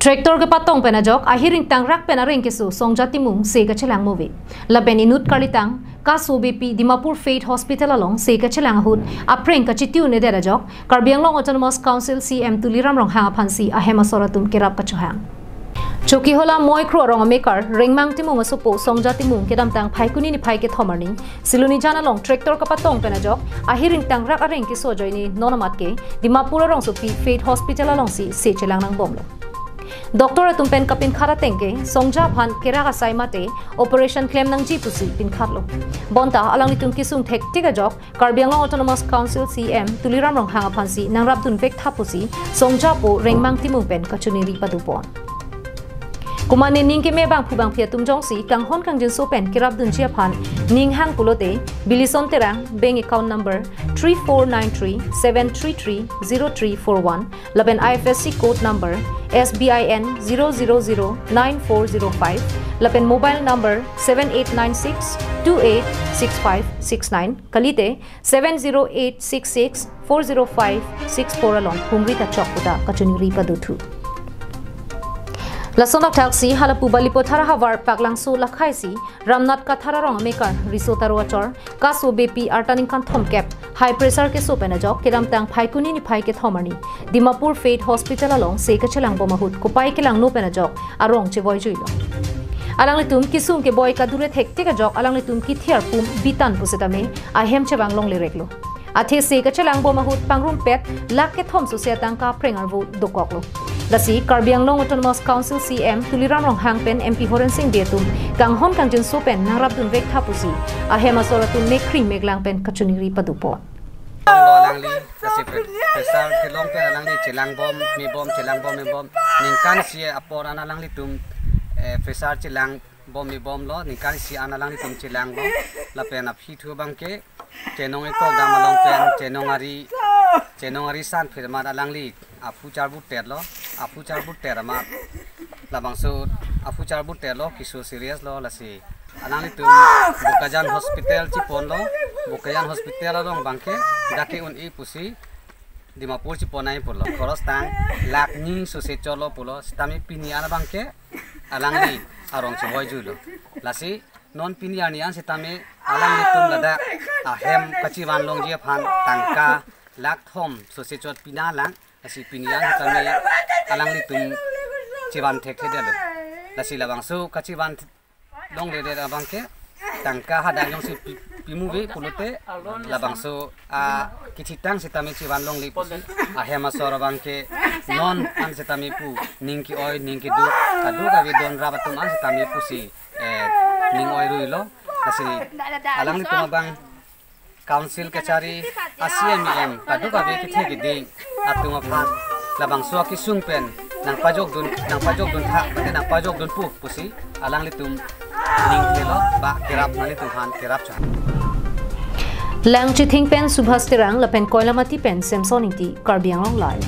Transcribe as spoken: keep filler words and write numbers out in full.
Tractor kepatong pen ajok ahir ingtangrak pen areng keso Songja Timung se kachelang move. Lapen inut karlitang kaso bepi Dimapur Faith Hospital along se kachelang ahut aphreng kachitiu nedet ajok Karbi Anglong Autonomous Council C M Tuliram Ronghang aphansi ahem asor atum kerap kachohang. Chokihola Moikro arong amekar Rengmang Timung asopo Songja Timung kedamtang Phaikuni niphai kethom arni Silonijan along tractor kepatong pen ajok ahir ingtangrak areng keso ajoine non amat ke Dimapur arongsopi Faith Hospital alongsi se chelang nangbomlo. Doctor atum pen kapinkhat ateng ke Songja aphan kerak asai mate operation klem nangji pusi pinkhatlo. Bonta alanglitum kesung thektik ajok Karbi Anglong Autonomous Council C M Tuliram Ronghang aphansi nangrapdun vek tha pusi Songja apo Rengmang Timung pen kachiningri padopon. Komatne ning keme bangphu bangphi atum jongsi kanghon kangjinso pen kerapdunji aphan ning hang pulote Bilison Terang, bank account number three four nine three seven three three zero three four one, lapen I F S C code number S B I N zero zero zero nine four zero five, lapen mobile number seven eight nine six two eight six five six nine, kalite seven zero eight six six four zero five six four along humri ta chok puta kachiningri padothu. Lason athak si halapu Balipathar ahavar Paklangso lakhaisi Ramnath Kathar arong amekar Riso Taro achor kaso bepi arta ningkan thomkep high pressure keso pen ajok kedamtang Phaikuni niphai kethom arni Dimapur Faith Hospital along se kachelang bom ahut kopai kelangno pen ajok arong chevoi juilo. Alanglitum kesung keboi kadure thektik ajok alanglitum kethiar pum bitan pusitame ahem chevang longle reklo. Athe se kachelang bom ahut pangrumpet lakh kethom sose atangka aphreng arvo dokoklo. Lasi Karbi Anglong Autonomous Council C M Tuliram Ronghang pen M P Horen Sing Bey atum kanghon kangjinso pen nangrapdun vek tha pusi ahem asor atum mekkring meklang pen kachiningri padopon. Lo alangli, lasi pre-, pressure kelong pen alangli chelang bom, me bom, chelang bom, me bom. Ningkan isi apor an alanglitum, eh, pressure chelang bom, me bomlo, ningkan isi an alanglitum chelanglo. Lapen aphi thu abangke chenong ikok dam along pen chenong ari, chenong ari san phir amat alangli aphu charbut terlo, aphu charbut ter amat labangso aphu charbut terlo, keso serious lo, lasi alanglitum Bokajan Hospital cheponlo, Bokajan Hospital along abangke dak ke-un-e pusi Dimapur chepon nangji pulo. Khoros tang lakh ni sose chotlo pulo, sitame pini an abangke alangli arong chevoi juilo. Lasi non pini arni an sitame alanglitum ladak ahem kachevan longji aphan tangka lakh thom sose chot pina lang, lasi pini an sitame alanglitum chevan thekthedetlo. Lasi labangso kachevan longledet abangke tangka hadak jongsi pi-, pimuve pulote labangso a kithitang sitame chevan longle pusi ahem asor abangke non an sitame pu ning ke-oi ning keduk kadokave don rap atum an sitame pusi, eh, ning oi ruilo. Lasi alanglitum abang Council kachari, a C M E M, kadokave kethe kiding atum aphan labangso akesung pen nangpajokdun, nangpajokdun tha, mate nangpajokdun pu pusi alanglitum ning thelo ba kerap nanglitum aphan kerap chot. Langchithing pen Subhas Terang lapen Koilamati pen Samson Ingti, Karbi Anglong Live.